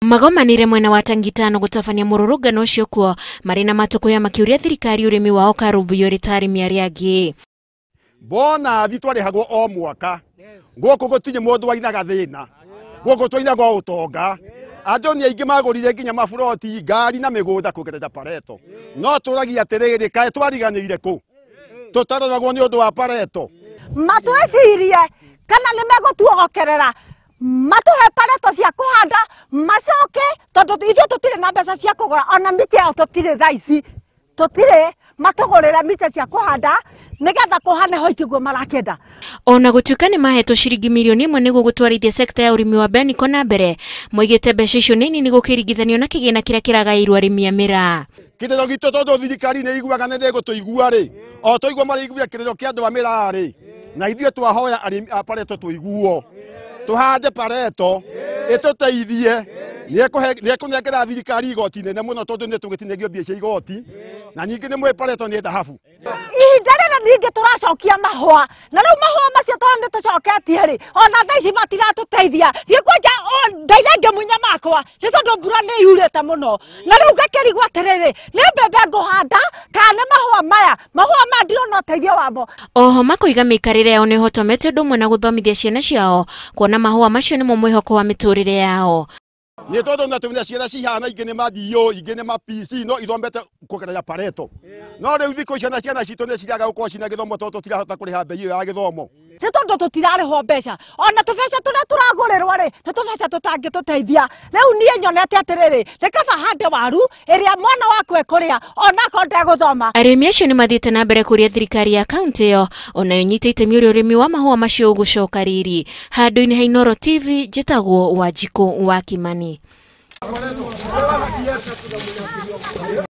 Magomanire mwena wa Tangitano gũtabania mũrũrũngano ũcio kuo marĩ na matũkũya makĩũria thirikari ũrĩmi wao karũmbũiyo ũrĩ ta arĩmi arĩa angĩ. Bonathi twarĩhagwo o mwaka gũkũ gũtirĩ mũndũ wainaga thĩna, gũkũ twainaga o ũtonga. Andũ nĩ aingĩ magũrire nginya maburoti, ngari na mĩgũnda kũgerera Pareto. No tũragia atĩrĩrĩ, kaĩ twariganĩire kũ? Tũtaroragwo nĩ ũndũ wa Pareto. Matwĩcirie kana nĩ megũtuogokerera matuhe Pareto cia kũhanda macoke, tondũ ithuĩ tũtirĩ na mbeca cia kũgũra ona mĩtĩ yao tũtirĩ thaa ici, tũtirĩ matũgũrĩre mĩtĩ cia kũhanda nĩgetha kũhane ho itiguo marakĩenda. Ona gũtuĩka nĩ mahetwo ciringi mirioni 1 nĩguo gũtwarithia sekta ya ũrĩmi wa Beniko na mbere, moigĩte mbeca icio nĩ nini gũkĩringithanio na kĩgĩna kĩrĩa kĩragaĩirwo arĩmi a mĩraa. Kĩrĩro gitũ tondũ thirikari nĩ iguaga nĩ ndĩgũtũigua rĩ, o tũigua marĩiguire kĩrĩro kĩa andũ a mĩraa rĩ, na ithuĩ twahoya arĩmi a Pareto tũiguo, tũhande Pareto ĩtũteithie, nĩekũnengera thirikari igoti nene mũno tondũ nĩ tũgĩtinagio mbia cia igoti, na ningĩ nĩ mũĩ Pareto nĩ thahabu. Ihinda rĩrĩ ningĩ tũracokia mahũa, na rĩu mahũa macio tondũ nĩ tũcoketie rĩ, ona thaa ici matiratũteithia. Thiĩ kwanja ndaire ngĩmunya makwa nĩ tondũ mbura nĩ yurĩte mũno, na rĩu ngakĩrigwo atĩrĩrĩ, nĩ mbembe ngũhanda kana nĩ mahũa maya? Mahũa maya ndirona ũteithio wamo. Oho makoiga mĩikarĩre yao nĩ ĩhotomete ũndũ ũmwe na gũthomithia ciana ciao, kuona mahũa macio nĩmo mwĩhoko wa mĩtũrĩre yao. Nĩ tondũ na tũmenya ciana cihana ingĩ nĩ ma DO, ingĩ nĩ ma PC, no ithomete kũgerera Pareto. No rĩu thikũ ici ona ciana citũ nĩ ciraga gũkorwo cina gĩthomo tondũ tũtirahota kũrĩha mbei ĩyo ya gĩthomo. Nĩ tondũ tũtirarĩhwo mbeca, ona tũbeca tũrĩa tũragũrĩrwo rĩ, nĩ tũbeca tũtangĩtũteithia. Rĩu niĩ nyonete atĩrĩrĩ, nĩ kaba hande waru ĩrĩa mwana wakwa ekũrĩa onakorwo ndegũthoma. Arĩmi acio nĩ mathiĩte na mbere kũria thirikari ya kaunti ĩyo onayo ĩnyite itemi ũrĩa ũrĩmi wa mahũa macio ũgũcoka riri. Handũ-inĩ ha Inooro TV, njĩtagwo Wanjikũ wa Kimani.